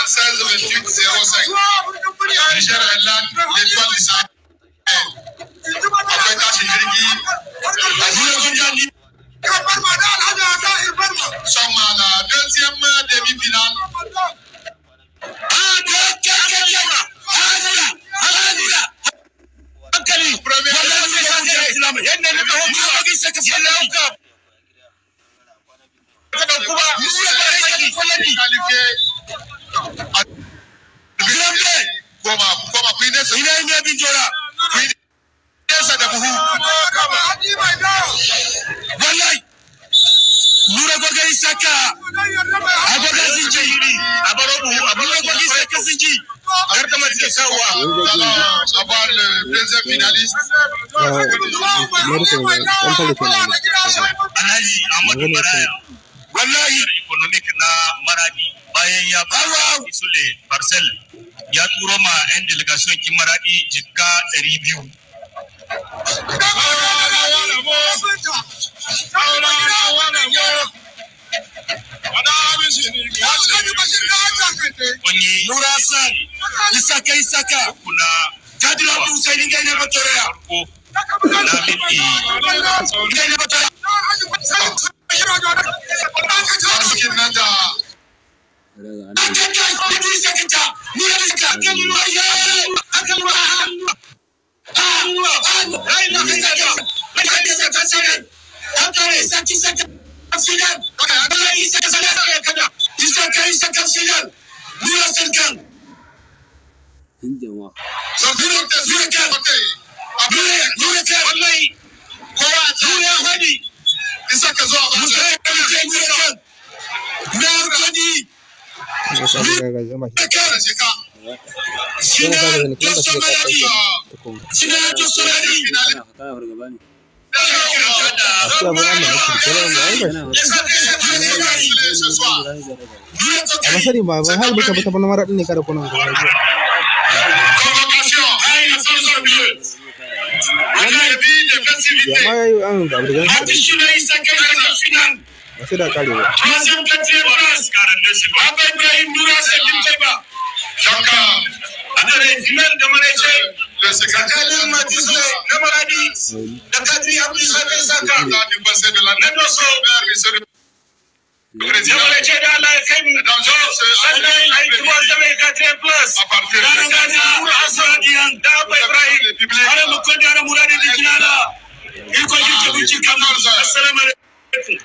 96 28 05. Niger Airlines, l'Étoile du Sahel. Akwai tashin jirgi. Sommes à la deuxième demi-finale. Avoir le deuxième finaliste. Alhaji Ahmadu Maraya, wallahi economic na Maradi bayan ya bawa Sule Parcel ya turo ma 'yan delegation kin Maradi jikka 200. Nura Hassan, Isaka Isaka, kuna Kadira Musa ni ngai na Batorea. Na minti ngai na Batorea. Arzikin nan da Isaka zuwa A sani ba ba har baka bata bana mara ne kada kunan gaba. Ya ma yayi an ga abin ba sai da kare ba. Assalamu alaikum.